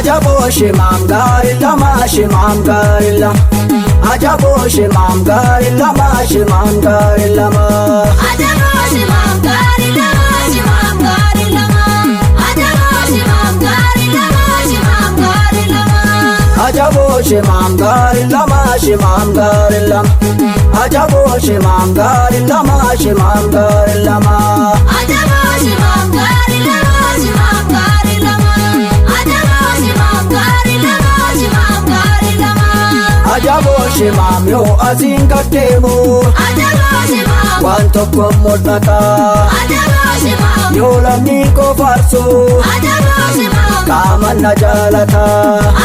Ajaboo shimaam gaarii lama shimaam gaarii lama. Ajaboo shimaam gaarii lama shimaam gaarii lama. Ajaboo shimaam gaarii lama shimaam gaarii lama. Ajaboo shimaam gaarii lama shimaam gaarii lama. Ajaboo shimaam gaarii lama shimaam gaarii lama. Ajaboo shimaam gaarii lama shimaam gaarii lama. Ajaboo shimaam gaarii lama shimaam gaarii lama. Ajaboo shimaam gaarii lama shimaam gaarii lama. Ajaboo shimaam yoo asiin gaddeemu Ajaboo shimaam. waan tokko mul'ata. Ajaboo shimaam. Yoo lammii koo faarsu Ajaboo shimaam. qaama na jaalata.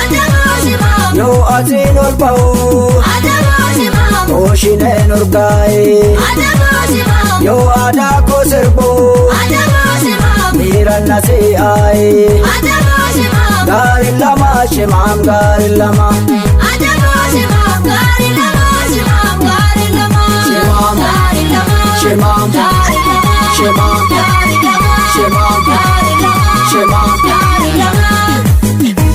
Ajaboo shimaam. Yoo asiin ol ba'u Ajaboo shimaam. tooshineen urgaa'e. Ajaboo shimaam. Yoo aadaa koo sirbu Ajaboo shimaam. miira na si'aaye. Ajaboo shimaam. Gaarii lama shimaam gaarii lama. Ajaboo shimaam gaarii lama shimaam gaarii lama. Shimaam. Gaarii lama. Shimaam. Gaarii lama. Shimaam. Gaarii lama. Shimaam. Gaarii lama. Shimaam. Gaarii lama.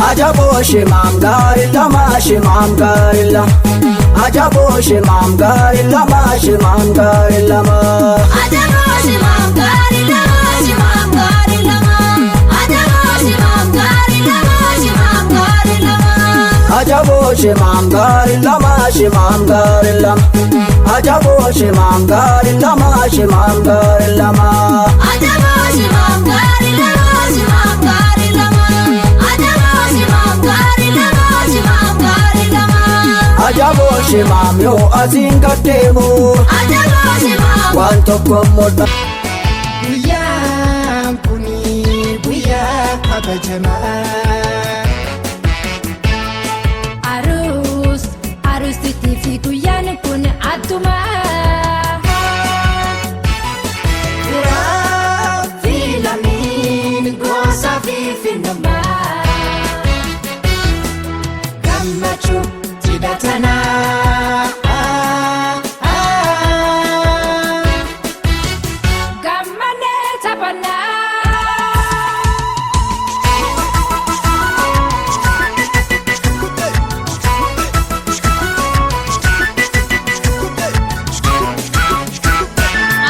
Ajaboo shimaam gaarii lama shimaam gaarii lama. Ajaboo shimaam gaarii lama shimaam gaarii lama. Ajaboo shimaam gaarii lama shimaam gaarii lama. Ajaboo shimaam gaarii lama shimaam gaarii lama. Ajaboo shimaam gaarii lama shimaam gaarii lama. Ajaboo shimaam gaarii lama shimaam gaarii lama. Ajaboo shimaam gaarii lama shimaam gaarii lama. Ajaboo shimaam gaarii lama shimaam gaarii lama. Ajaboo shimaam yoo asiin gaddeemu Ajaboo shimaam. waan tokko mul'ata. Guyyaan kuni guyyaa kabajamaa. Aruus aruusitii fi guyyaan kun adduma. Firaa fi lammiin gosa fi finnummaa. Gammachuu cidha tanaa. Gammanee taphannaa.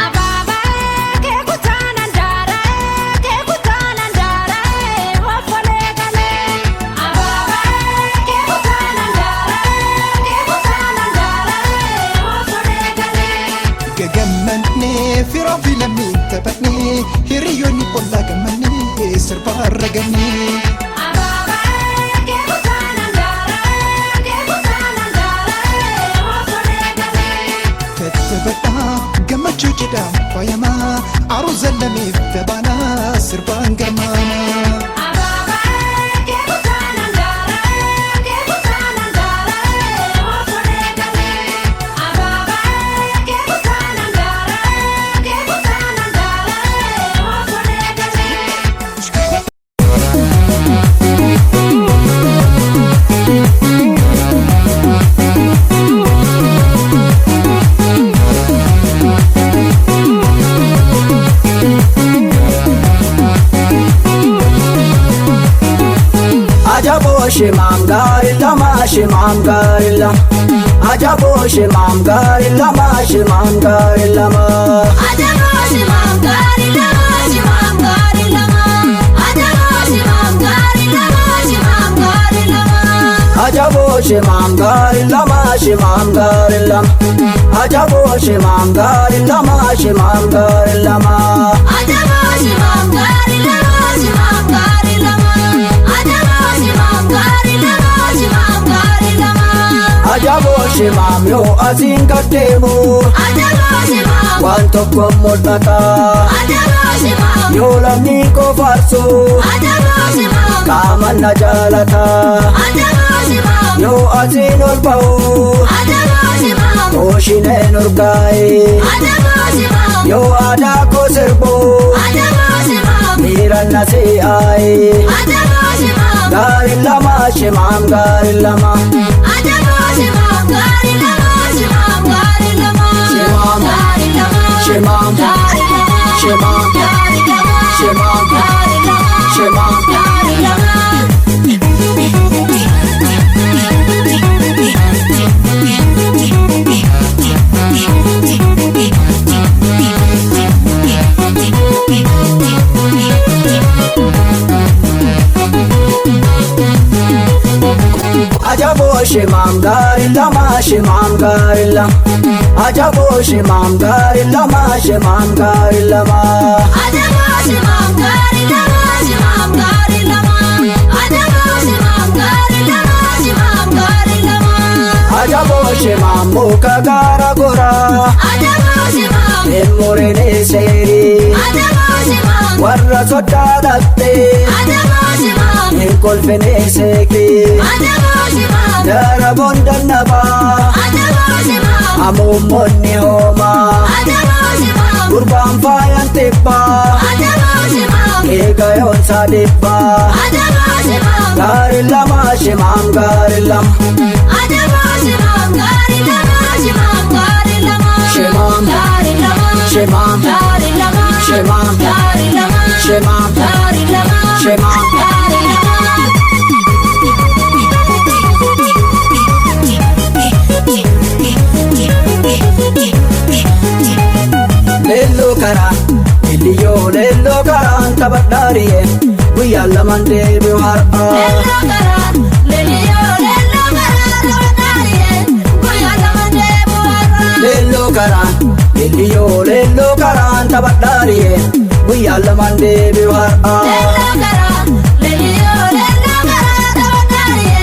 Abaabaa keekutaan andaara keekutaan andaara ofolee galee. Abaabaa keekutaan andaara keekutaan andaara ofolee galee. Gagammanee firaa fi lammiin taphannee hiriyoonni ollaa gammannee sirbaa ragamnee. Abaabaa Aruuza lameef dabalaa sirbaan garmaama. Ajaboo shimaam gaarii lama shimaam gaarii lama. Ajaboo shimaam gaarii lama shimaam gaarii lama. Ajaboo shimaam gaarii lama shimaam gaarii lama. Ajaboo shimaam gaarii lama shimaam gaarii lama. Ajaboo shimaam gaarii lama shimaam gaarii lama. Ajaboo shimaam gaarii lama shimaam gaarii lama. Ajaboo shimaam gaarii lama shimaam gaarii lama. Ajaboo shimaam gaarii lama shimaam gaarii lama. Ajaboo shimaam yoo asiin gaddeemu Ajaboo shimaam. waan tokko mul'ata. Ajaboo shimaam. Yoo lamni koo faarsu Ajaboo shimaam. qaama na jaalata. Ajaboo shimaam. Yoo asiin ol ba'u Ajaboo shimaam. tooshineen urgaa'e. Ajaboo shimaam. Yoo aadaa koo sirbu Ajaboo shimaam. miira na si'aaye. Ajaboo shimaam. Gaarii lama shimaam gaarii lama. Ajaboo shimaam gaarii lama shimaam gaarii lama. Shimaam. Gaarii lama. Shimaam. Gaarii lama. Shimaam. Gaarii lama. Shimaam. Gaarii lama. Shimaam. Gaarii lama. Ajaboo shimaam gaarii lama shimaam gaarii lama. Ajaboo shimaam gaarii lama shimaam gaarii lama. Ajaboo shimaam gaarii lama shimaam gaarii lama. Ajaboo shimaam gaarii lama shimaam gaarii lama. Ajaboo shimaam muka gaara goraa Ajaboo shimaam. hin murine seerii Ajaboo shimaam. warra soddaa dhattee Ajaboo shimaam. hin kolfine seeqii Ajaboo shimaam. daraboon dannabaa Ajaboo shimaam. hamuummonni hoomaa Ajaboo shimaam. gurbaan faayan tibbaa Ajaboo shimaam. eegayoon sadibbaa Ajaboo shimaam. gaarii lama shimaam gaarii lama Ajaboo shimaam gaarii lama shimaam gaarii lama. Shimaam. Gaarii lama. Shimaam. Gaarii lama. Shimaam. Gaarii lama. Shimaam. Gaarii lama. Shimaam. Gaarii lama. Leelloo karaa liliyyoo leelloo karaan taphadhaariye guyyaan lamaan deebi'u har'aa. Leelloo karaa leelloo leelloo karaa taphataarie guyyaa lama deemu har'a. Leelloo karaan liliyyoo leelloo karaan taphadhaariye guyyaan lamaan deebi'u har'aa. Leelloo karaa leelloo leelloo karaa taphataarie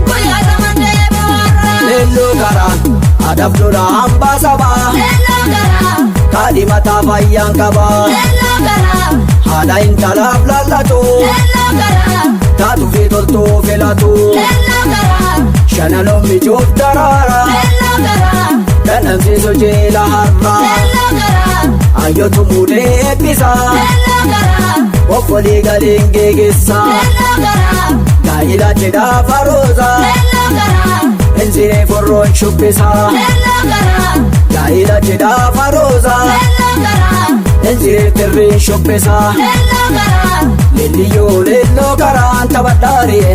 guyyaa lama deemu har'a. Leelloo karaan adaaf lola hambaa sabaa Leelloo karaa kaadhimataa fayyaan qabaa leelloo karaa haadha intalaaf lallatu leelloo karaa taatu fi toltuu filatu leelloo karaa shananoon mijuuf daraara leelloo karaa dhanamsiisu jeela har'aa leelloo karaa ayyootu muudee eebbisaa leelloo karaa obbolii galiin geegessaa leelloo karaa gaa'ila cidhaa faroosaa leelloo karaa inziree forroon shubbisaa leelloo karaa gaa'ila cidhaa faroosaa leelloo karaa inziree tirriin shubbisaa leelloo karaa Liliyyoo leelloo karaan taphadhaariye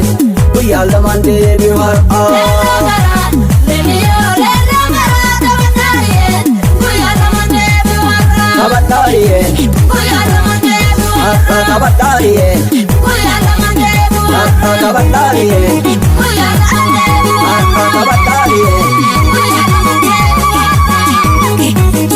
guyyaan lamaan deebi'u har'aa. leelloo karaa leelloo leelloo karaa taphataarie guyyaa lama deemu har'a. Taphadhaariye Guyyaa lama deemu har'a har'a. taphadhaariye Guyyaa lama deemu har'a har'a. taphadhaariye Guyyaa lama deemu har'a har'a. taphadhaariye. Guyyaa lama deemu har'a.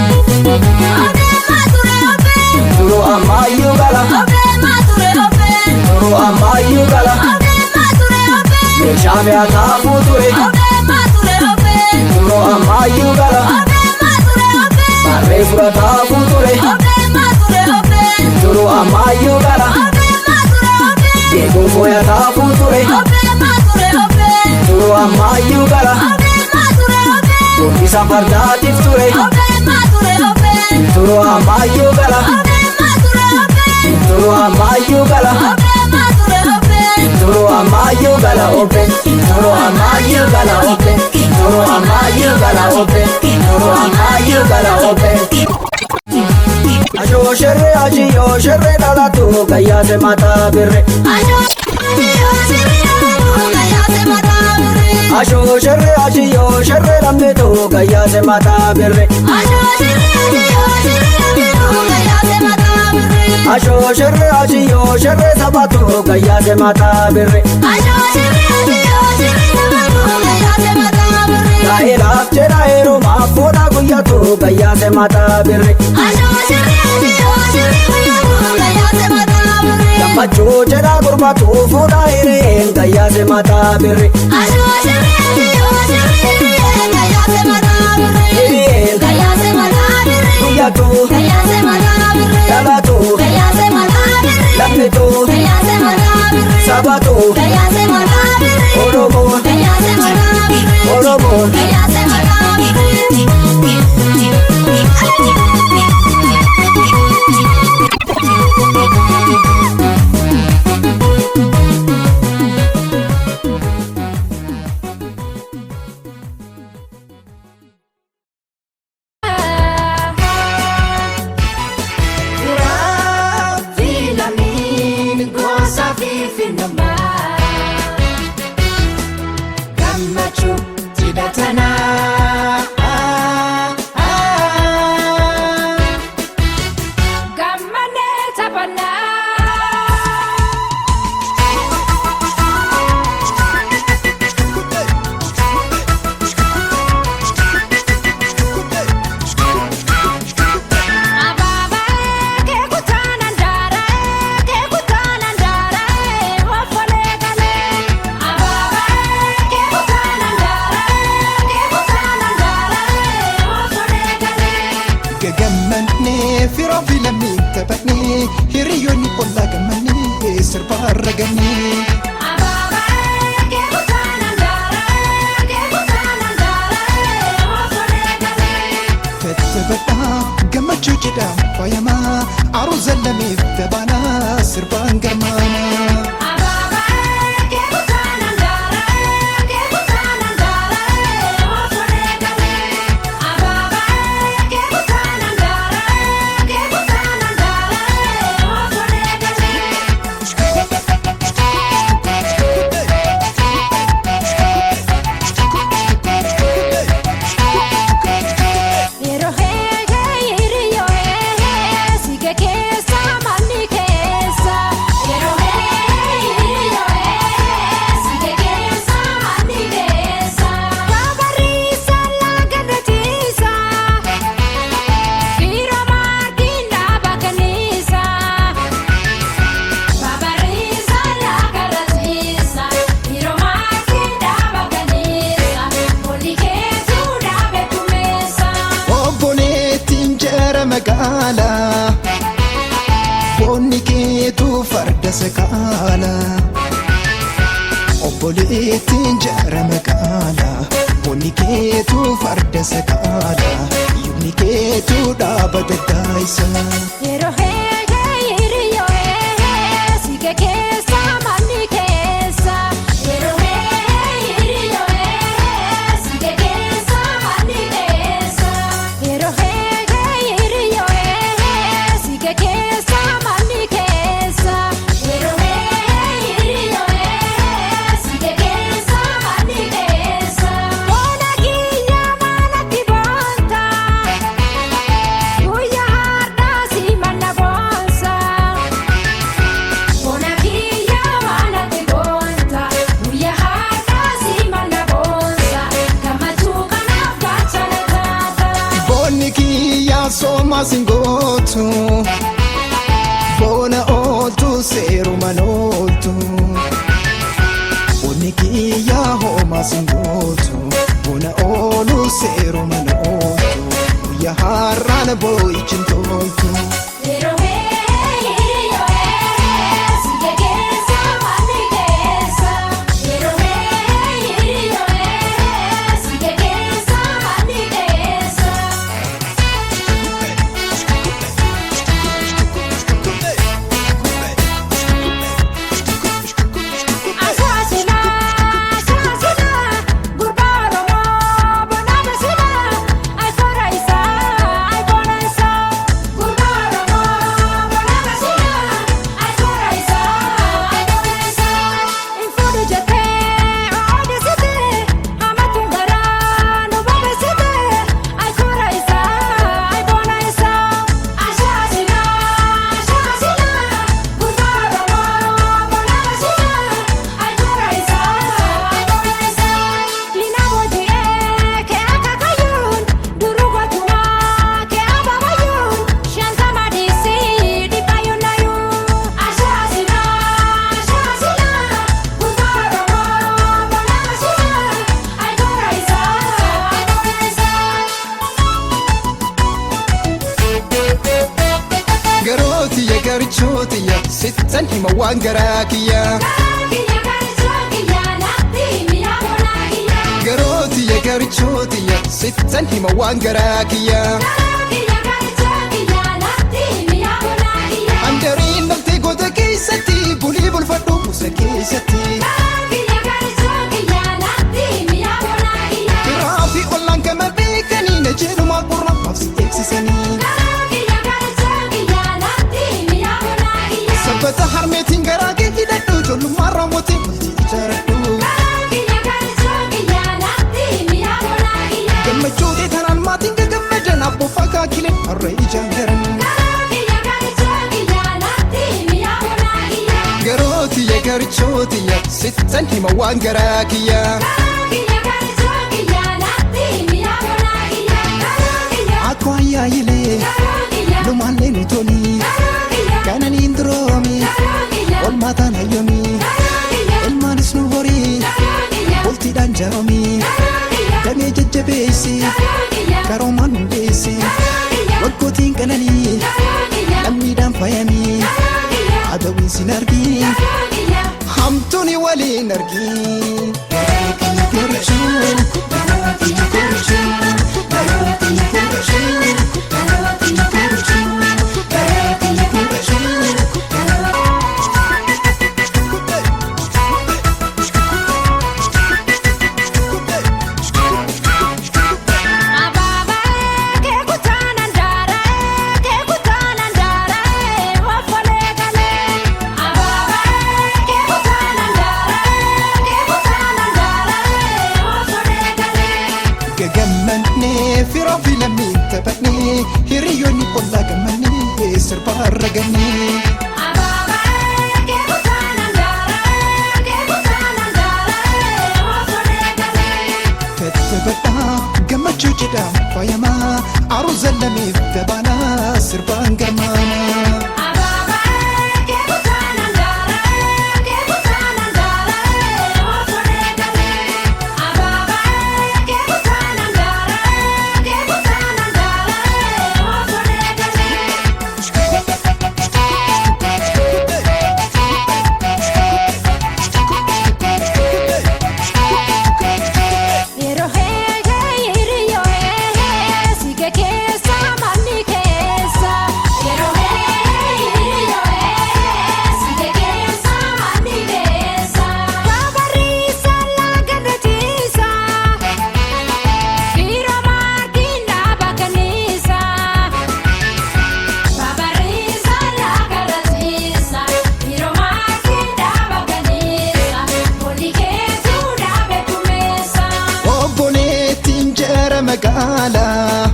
Obee maature obee. Turu ammayyuu gala Obee maature obee. turu ammayyuu gala Obee maature obee. meeshaa Jaamiyaa taafuu ture. Turoo ammayyuu gala. Barree fura taafuu ture. Turoo ammayyuu gala. Deeguun fooya taafuu ture. Turoo ammayyuu gala. Gombisa fardaatiif ture. Turoo ammayyuu gala. Turoo ammayyuu gala. Turoo ammayyuu gala ope. Turoo ammayyuu gala ope. Turoo ammayyuu gala ope. Turoo ammayyuu gala ope. Ashoo sherre ashiyoo sherre dhalatu gayyaase mataa birre. Ashoo sherre ashiyoo sherre lammitu gayyaase mataa birre. Ashoo sherre ashiyoo sherre sabatu gayyaase mataa birre. Gaa'elaaf jedha heerumaaf fuudha guyyatu gayyaase mataa birre. Gammachuu jedha gurbatu fuudha hireen gayyaase mataa birre. Hireen guyyatu dhalatu lammitu sabatu Oromoo Oromoo. Gammachuu cidhatanaa. Gammanee taphannaa. Abaabaa keekutaan andaara keekutaan andaara ofolee galee. Abaabaa keekutaan andaara keekutaan andaara ofolee galee. Gagammanee firaa fi lammii taphannee hiriyoonni ollaa gammannee sirbaa ragannee. Abaabaa keekutaan andaara keekutaan andaara ofolee galee. Tattaphadhaa gammachuu cidhaan faayamaa aruuza lameef tabaanaa sirbaan garmaamaa. Abaabaa keekutaan andaara keekutaan andaara ofolee galee. Abaabaa keekutaan andaara keekutaan andaara ofolee galee. Yeroo heehee hiriyyoo heehee siike keessa manni keessa. Yeroo heehee hiriyyoo heehee siike keessa manni keessa. Babarriisa laga natiisa firoo maartiin dhaaba kanniisa. Babarriisa laga natiisa firoo maartiin dhaaba kanniisa olli keetu dhaabe kumeessa. Obboleettiin jara magaalaa boonni keetu farda sakaalaa. Obboleettiin jara magaalaa boonni keetu farda sakaalaa yubni keetu dhaaba daddaayisa. Yeroo heehee hiriyyoo heehee siike keessa manni keessa. Yeroo heehee hiriyyoo heehee siike keessa manni keessa. Yeroo heehee hiriyyoo heehee siike keessa manni keessa. Yeroo heehee hiriyyoo heehee siike keessa manni keessa. Boona kiyya maalatti boonta. Guyyaa har'aa si manna boonsa. Bona kiyya maalatti boonta. Guyyaa har'aa si manna boonsa. Gammachuu kanaaf gaachana taata. Boonni kiyyaa soomaa singootu boona ooltu seeruma ooltu. Boonni kiyyaa sin gootu bona oolu seeruma na ooltu guyyaa har'aan boo'ichi hin toltu. Yeroo hiriyyoo si keessa manni keessa. Yeroo hiriyyoo si keessa manni keessa. Asaasila asaasila gurbaa Oromoo bona masila ayikoora isaa ayikoora isaa gurbaa Oromoo bona masila ayikoora isaa ayikoora isaa. Nfuudhu jettee odeessite hamatuun garaa nu bobeessite ayikoora isaa ayikoora isaa. Asaasila asaasila gurbaa Oromoo bona masila ayikoora isaa ayikoora isaa. Lina booji'ee kee akaakayyuun duruu gootumaa kee abaabayyuun shantama dhiisii dhibbayyuun nayyuun. Asaasila asaasila gurbaa Oromoo bona masila ayikoora isaa ayikoora isaa. Garootiyya garichootiyya sittan hima waan garaa kiyya. Kiyya garichoo kiyya natti mi'a bonaa kiyya. Garootiyya garichootiyya sittan hima waan garaa kiyya. Kiyya garichoo kiyya natti mi'a bonaa kiyya. Handariin dhaltee goota keessatti bulii bulfadhu musa keessatti. Kiyya garichoo kiyya natti mi'a bonaa kiyya. Firaa fi ollaan gama beekanii na jedhumaa qorra maaf si eegsisanii. Kiyya garichoo kiyya natti mi'a bonaa kiyya. Sabbata harmeetiin garaa kee hidhadhu ijoollummaa raawwatee bultii ijaaradhu. Kiyya garichoo kiyya natti mi'a bonaa kiyya. Gammachuu ta'e tanaan maatiin gagammadan abboofa kaakileen har'a ijaan garan. Kiyya garichoo kiyya natti mi'a bonaa kiyya. Garootiyya garichootiyya sittan hima waan garaa kiyya. Kiyya garichoo kiyya natti mi'a bonaa kiyya. Kiyya Akkoo ayyaayilee kiyya lumaallee nu toli kiyya kananiin duroomi kiyya olmaataan hayyomi kiyya ilmaanis nu horii kiyya bultiidhaan jaroomi damee jajjabeessi karoomaan hundeessi waggootiin qananii lammiidhaan faayamii adawiin sin argii hamtuuni waliin argii. Abaabaa keekutaan andaara keekutaan andaara ofolee galee. Abaabaa keekutaan andaara keekutaan andaara ofolee galee. Gagammannee firoo fi lammiin taphannee hiriyoonni ollaa gammannee sirbaa ragannee. Abaabaa keekutaan andaara keekutaan andaara ofolee galee. Tattabadhaa gammachuu jedhaan faayamaa aruuza lameef dabalaa sirbaan garmaamaa. Abaabaa keekutaan andaara keekutaan andaara ofolee galee. Abaabaa keekutaan andaara keekutaan andaara ofolee galee. Yeroo hiriyyoo si keessa manni keessa. Yeroo hiriyyoo si keessa manni keessa. Babarriisa laga natiisa. Fiira maartiin dhaaba kanniisa. Babarriisa laga natiisa. Fiira maartiin dhaaba kanniisa. Olii keetuu dhaabe kumeessa. Obboleettiin jara magaalaa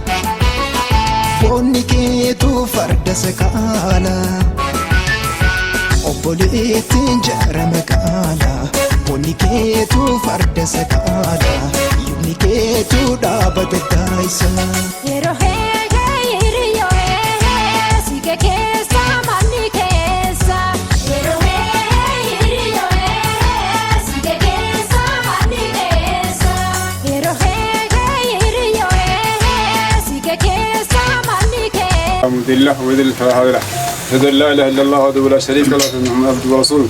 boonni keetu farda sakaalaa. Obboleettiin jara magaalaa boonni keetu farda sakaalaa yubni keetu dhaaba daddaayisa. Yeroo hiriyyoo si keessa manni keessa. Yeroo hiriyyoo si keessa manni keessa. مضل له ويضلل فلا هادي له. أشهد أن لا إله إلا الله وحده لا شريك له، وأشهد أن محمدا عبده ورسوله.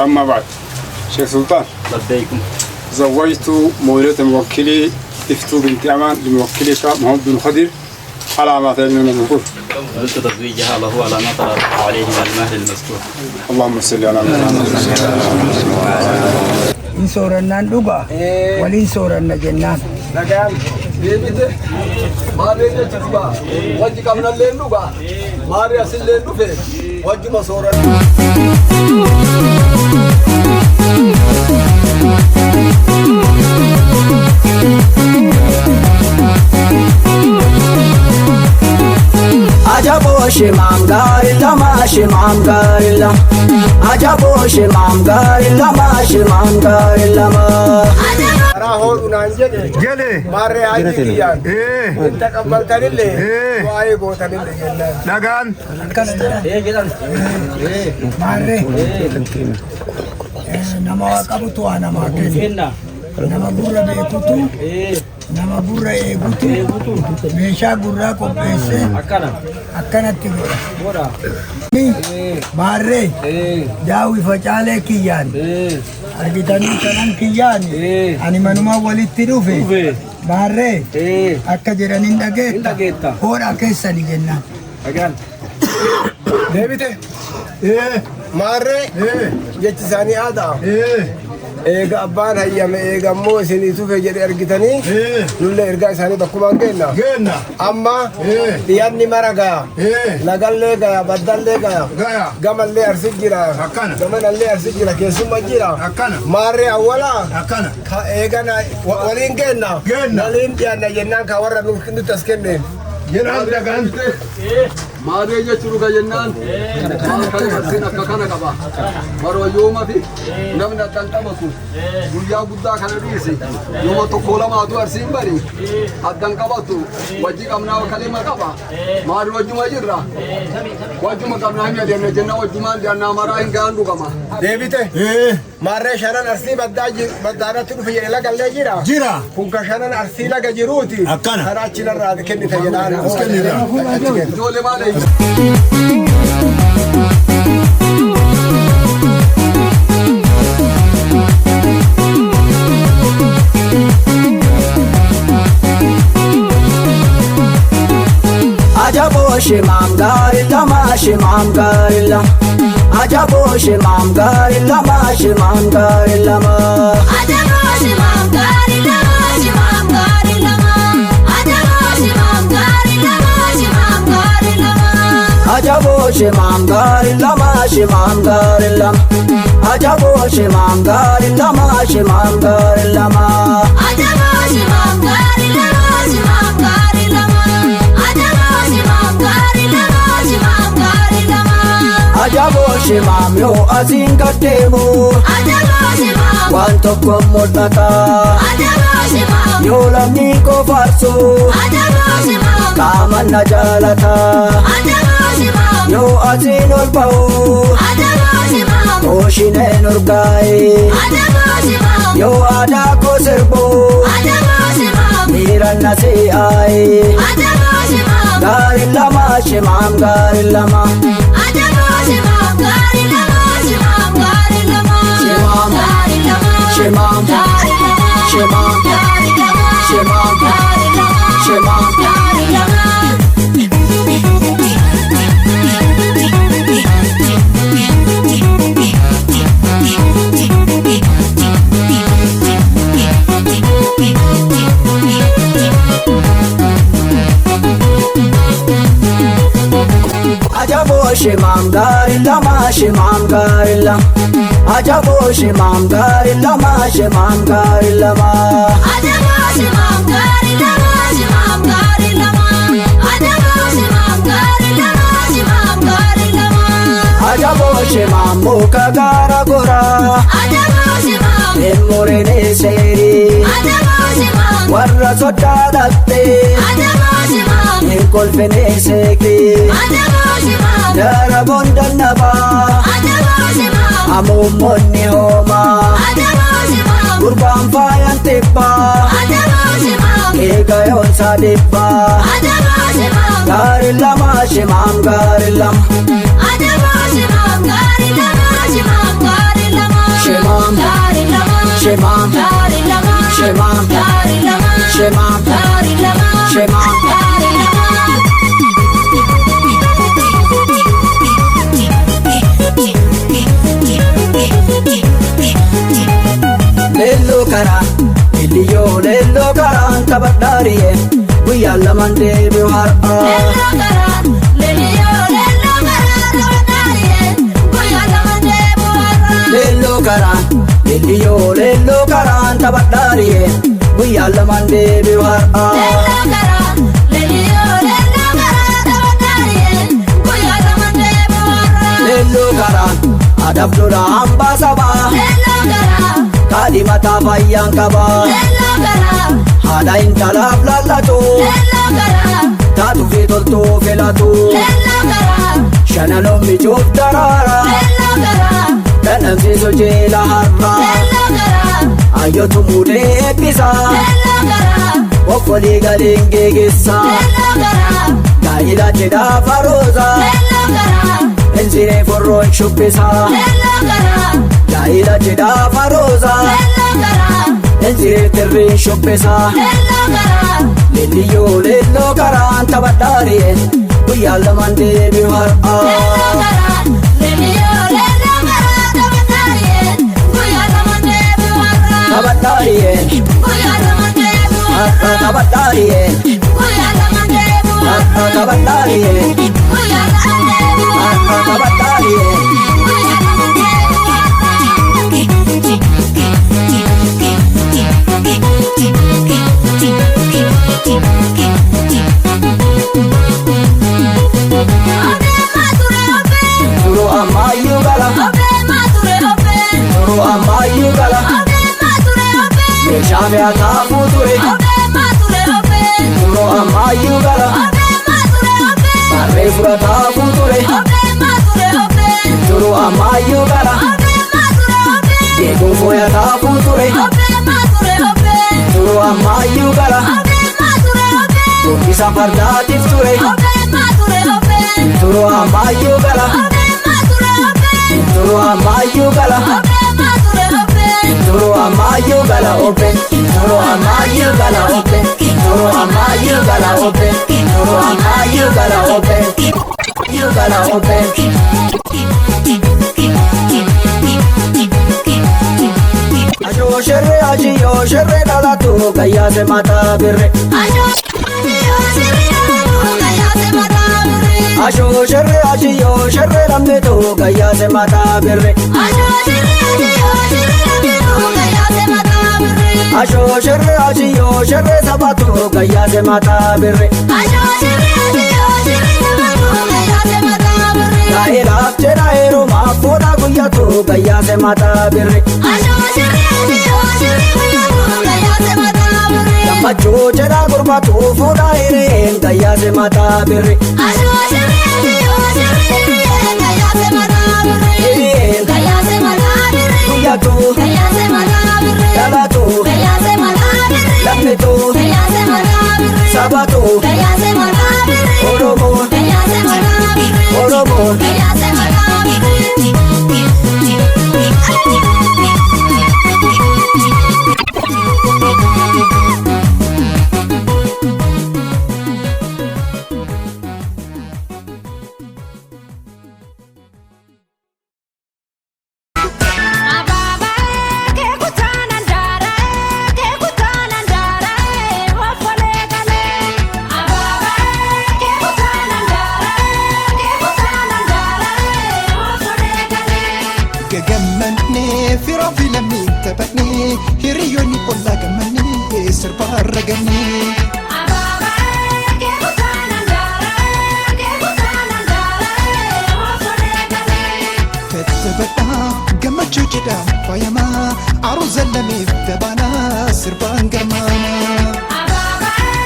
أما بعد، شيخ سلطان، لبيكم. زوجت مولدة موكلي إفتو بنت أمان لموكلك محمد بن خضر على ما تلزم من المذكور. قبلت تزويجها له على ما طلب عليه من المهر المذكور. اللهم صل على محمد. In soorannaan dhugaa waliin sooranna jennaan. Nagaan deebite maarree jecha dhugaa wajji qabnallee dhugaa maarree asillee dhufe wajjuma sooranna. Ajaboo shimaam gaarii lama shimaam gaarii lama. Ajaboo shimaam gaarii lama shimaam gaarii lama. Karaa hoodhu naan jedhe Jedhe. Maarree haajii kiyyaan Ee. hin taqabbaltanillee Ee. waa'ee gootanillee jennaan. Dhagaan. Akkana jedhan. Maarree. Nama waa qabutu waa namaa kenna. Nama gurra beekutu nama gurra eegutu meeshaa gurraa qopheessee akkanatti godha. Maarree daawwi facaalee kiyyaan argitanii kanan kiyyaan ani manuma walitti dhufe maarree akka jedhaniin dhageetta hoodha keessani jennaan. Deebite Ee. Maarree Ee. jechi isaanii aadaa. Ee. Eega abbaan hayyame eega immoo isinii tufe jedhe argitanii Ee. nullee ergaa isaanii bakkumaan geenna. Geenna. Amma Ee. dhiyaanni mara gaya. Ee. Lagallee gaya baddallee gaya. Gaya. Gamallee arsi jira. Akkana. Gamanallee arsi jira keessumma jira. Akkana. Maarree awwalaa. Akkana. Ka eegana waliin geenna. Geenna. Waliin dhiyaanna jennaan ka warra nutti as kenneen. Jedhaan dhagaan. Maarree jechuun dhuga jennaan maal kan arsiin akka kana qaba. Barooyyuma fi namni addan qabatu guyyaa guddaa kana dhiisi yooma tokko lamaatu arsiin bari addan qabatu wajji qabnaa kalima qaba. Maarri wajjuma jirra. Wajjuma qabnaa hin adeemne jenna wajjumaan deemnaa maraa hin gahan dhugama. Deebite. Ee. Maarree shanan arsii baddaadatti dhufe jedhe lagallee jira. Jira. Kun ka shanan arsii laga jiruuti. Akkana. Karaa achi narraa kennite jedhaan. As kennita. Ijoollee maal Ajaboo shimaam gaarii lama shimaam gaarii lama. Ajaboo shimaam gaarii lama shimaam gaarii lama. Ajaboo shimaam gaarii lama shimaam gaarii lama. Ajaboo shimaam gaarii lama shimaam gaarii lama. Ajaboo shimaam gaarii lama shimaam gaarii lama. Ajaboo shimaam gaarii lama shimaam gaarii lama. Ajaboo shimaam gaarii lama shimaam gaarii lama. Ajaboo shimaam gaarii lama shimaam gaarii lama. Ajaboo shimaam yoo asiin gad deemu Ajaboo shimaam. waan tokko mul'ata. Ajaboo shimaam. Yoo lamni koo faarsu Ajaboo shimaam. qaama na jaalata. Ajaboo shimaam. Yoo asiin ol ba'u Ajaboo shimaam. ooshineen urgaa'e. Ajaboo shimaam. Yoo aadaa koo sirbu Ajaboo shimaam. miira na si'aaye. Ajaboo shimaam. Gaarii lama shimaam gaarii lama. Ajaboo shimaam gaarii lama shimaam gaarii lama. Shimaam. Gaarii lama. Shimaam. Gaarii lama. Shimaam. Gaarii lama. Shimaam. Gaarii lama. Shimaam. Gaarii lama. Ajaboo shimaam gaarii lama shimaam gaarii lama. Ajaboo shimaam gaarii lama shimaam gaarii lama. Ajaboo shimaam gaarii lama shimaam gaarii lama. Ajaboo shimaam gaarii lama shimaam gaarii lama. Ajaboo shimaam muka gaara goraa Ajaboo shimaam. hin murine seerii Ajaboo shimaam. warra sodaadhattee Ajaboo shimaam. hin kolfine seeqii Ajaboo shimaam. daraboon dannabaa Ajaboo shimaam. hamuummonni hoomaa Ajaboo shimaam. gurbaan faayan tibbaa Ajaboo shimaam. eegayoonsaa dhibbaa Ajaboo Gaarii lama shimaam gaarii lama. Shimaam shimaam shimaam shimaam shimaam. Leelloo karaa liliyyoo leelloo karaan taphadhaariye guyyaan lamaan deebi'u har'aa. Leelloo karaan liliyyoo leelloo karaan taphadhaariye guyyaan lamaan deebi'u har'aa. Leelloo karaan adaaf lola hambaa sabaa kaadhi mataa fayyaan qabaa haadha intalaaf lallatu taatu fi toltuu filatu shananoon mijuuf daraara dhandhamsiisu jeela har'aa ayyootu muudee eebbisa okkolii galiin geegessa gaa'ila jedhaa farooza injiree forroon shubbisa gaa'ila jedhaa farooza injiree tirriin shubbisa leelliyyoo leelloo karaan taphadhaariye guyyaan lamaan deebi'u har'aa. Taphadhaariye har'a taphadhaariye har'a taphadhaariye har'a taphadhaariye. Turu ammayyuu gala turu ammayyuu gala meeshaa mi'aataa ture turu ammayyuu gala barree furataa ture turu ammayyuu gala deeguu fooyataa ture turu ammayyuu gala gombisa fardaatiif ture turu ammayyuu gala turu ammayyuu gala turu ammayyuu gala obe turu ammayyuu gala obe turu ammayyuu gala obe turu ammayyuu gala obe you gala obe. Ashoo shirree ashiyyoo shirree dhalatu gayyaase mataa birre. Ashoo shirree ashiyyoo shirree lammitu gayyaase mataa birre. Ashoo shirree ashiyyoo shirree sabatu gayyaase mataa birre. Gaa'elaaf jedha heerumaaf fuudha guyyatu gayyaase mataa birre. Gammachuu jedha gurbatu fuudha hireen gayyaase mataa birre. Hireen guyyatu dhalatu lammitu sabatu Oromoon Oromoon. Gagammanee firaa fi lammiin taphannee hiriyoonni ollaa gammannee sirbaa ragannee. Taphadhaa gammachuu jedhaa faayamaa aruuza lameef dabaanaa sirbaan garmaamaa.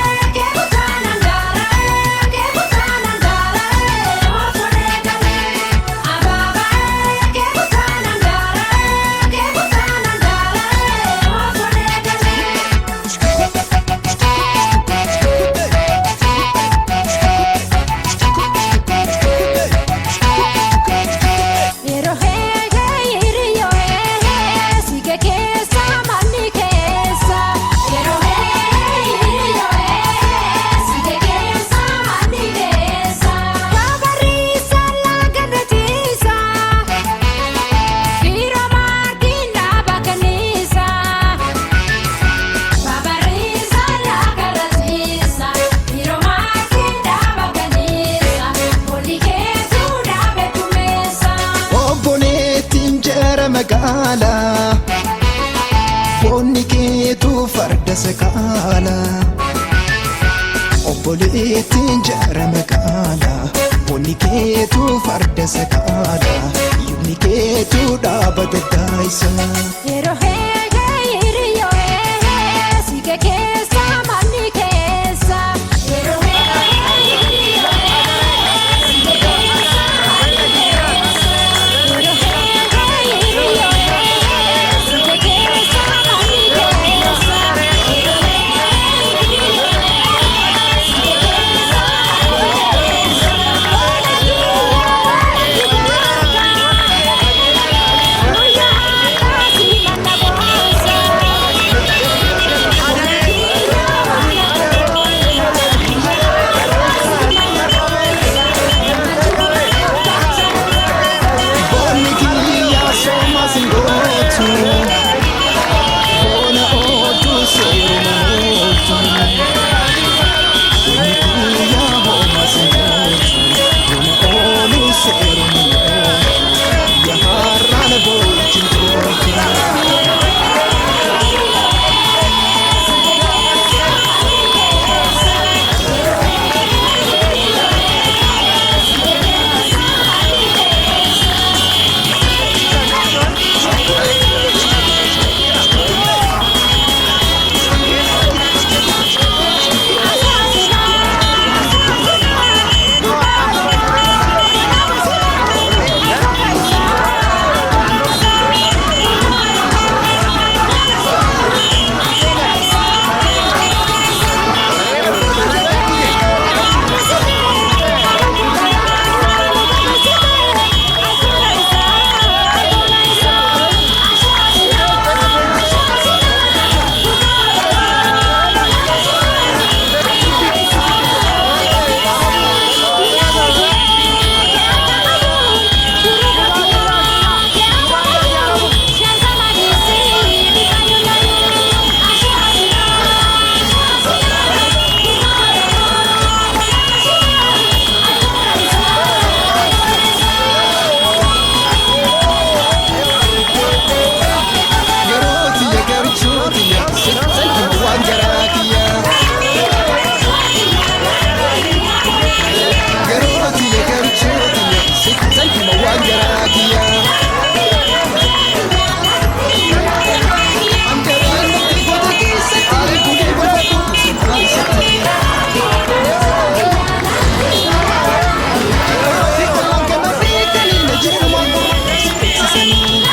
farda sakaala. Obboleettiin jaara magaala. Bonni keetu farda sakaala. Yubni keetu dhaaba daddaayisa. Yeroo heegee hiriyyoo heegee siike keessa manni keessa. Yeroo heegee hiriyyoo heegee siike keessa manni keessa. Yeroo heegee hiriyyoo heegee siike keessa manni keessa. Yeroo heegee hiriyyoo heegee siike keessa manni keessa. Bonni kiyyaa sooma singootu. Bona ooltu seeruma ooltu. Bonni kiyyaa hooma singootu. Bona oolu seeruma ooltu. Guyyaa har'aan boo'ichin toltu. Yeroo tiyya garchuu tiyya sittan waan garaa kiyya. Yeroo tiyya garchuu tiyya sittan waan garaa kiyya. Angaraan natti goota keessatti gudii barbaadu si keessatti. Waan kana beekanii na jiru waan si beeksisanii.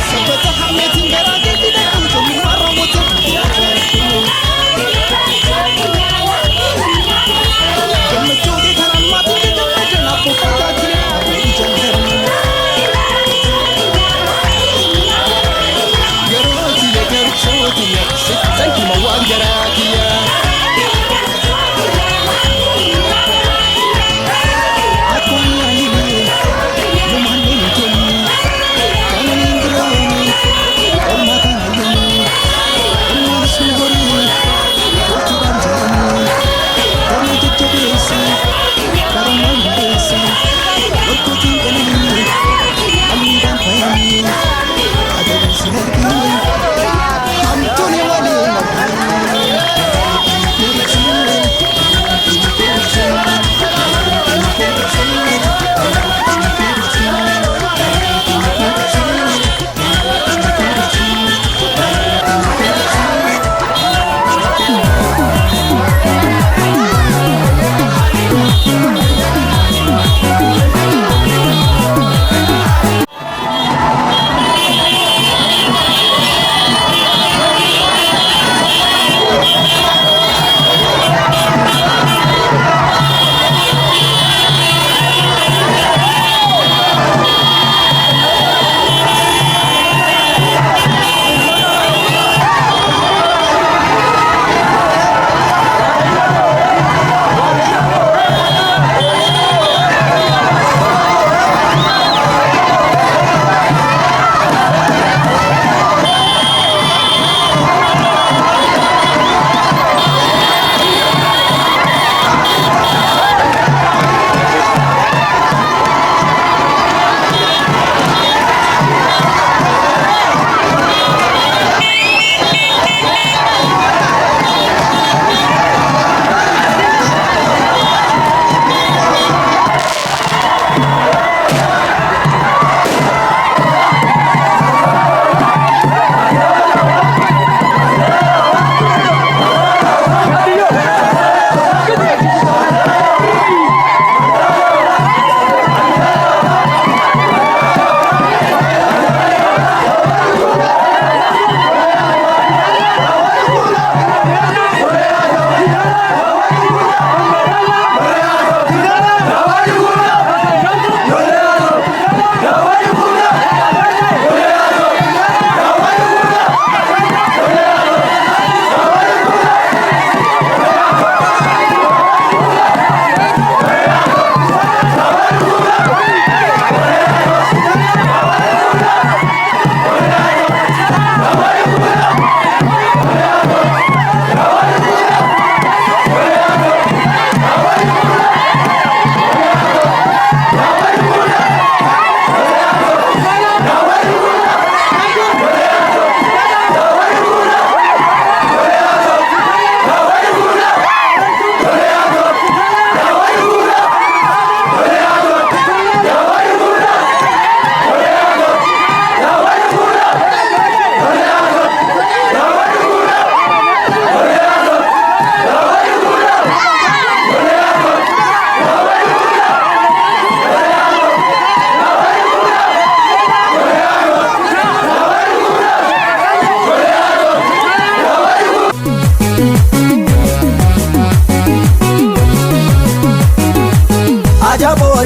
Sabbata harmeetiin garaa gadi dhaquu tolummaa raawwatu. Gammachuu kee kanaan maatiin kee gammadan abbootii taatee ijaan garaa. Yeroo tiyya garchuu tiyya sittan hima waan garaa kiyya. Akkuma yaalee lumaan ni kennu kan hin duraani orma kana yoomuu ilmaan sun horii gochuudhaan jedhamu damee jajjabeessa karoomaan hundeessa loltootiin qananii halluudhaan faayanii ajaa'ibsi arganii hamtuun waliin.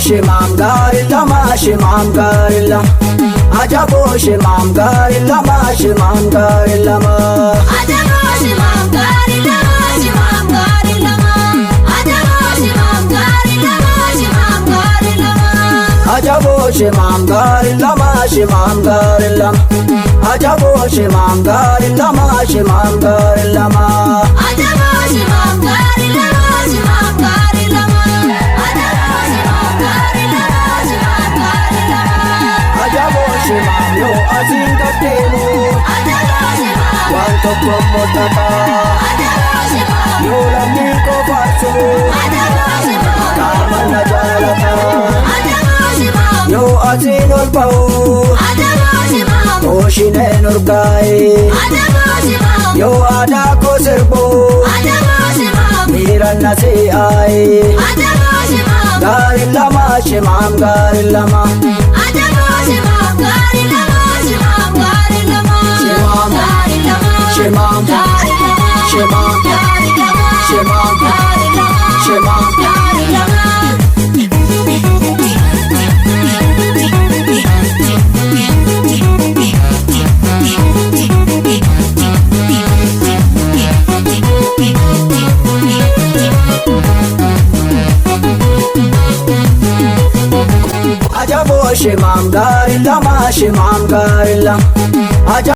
shimaam gaarii lama shimaam gaarii lama. Ajaboo shimaam gaarii lama shimaam gaarii lama. Ajaboo shimaam gaarii lama shimaam gaarii lama. Ajaboo shimaam gaarii lama shimaam gaarii lama. Ajaboo shimaam gaarii lama shimaam gaarii lama. Ajaboo shimaam gaarii lama shimaam gaarii lama. Ajaboo shimaam gaarii lama shimaam gaarii lama. Ajaboo shimaam gaarii lama shimaam gaarii lama. Ajaboo shimaam yoo asiin gaddeemu Ajaboo shimaam. waan tokko mul'ata. Ajaboo shimaam. Yoo lammii qofaatu Ajaboo shimaam. qaama na jaalata. Ajaboo shimaam. Yoo asiin ol ba'u Ajaboo shimaam. ooshineen urgaa'e. Ajaboo shimaam. Yoo aadaa koo sirbu Ajaboo shimaam. miira na si'aaye. Ajaboo shimaam. Gaarii lama shimaam gaarii lama. Ajaboo shimaam gaarii lama shimaam gaarii lama. Shimaam. Gaarii lama. Shimaam. Gaarii lama. Shimaam. Gaarii lama. Shimaam. Gaarii lama. Shimaam. Gaarii lama. Ajaboo shimaam gaarii lama shimaam gaarii lama.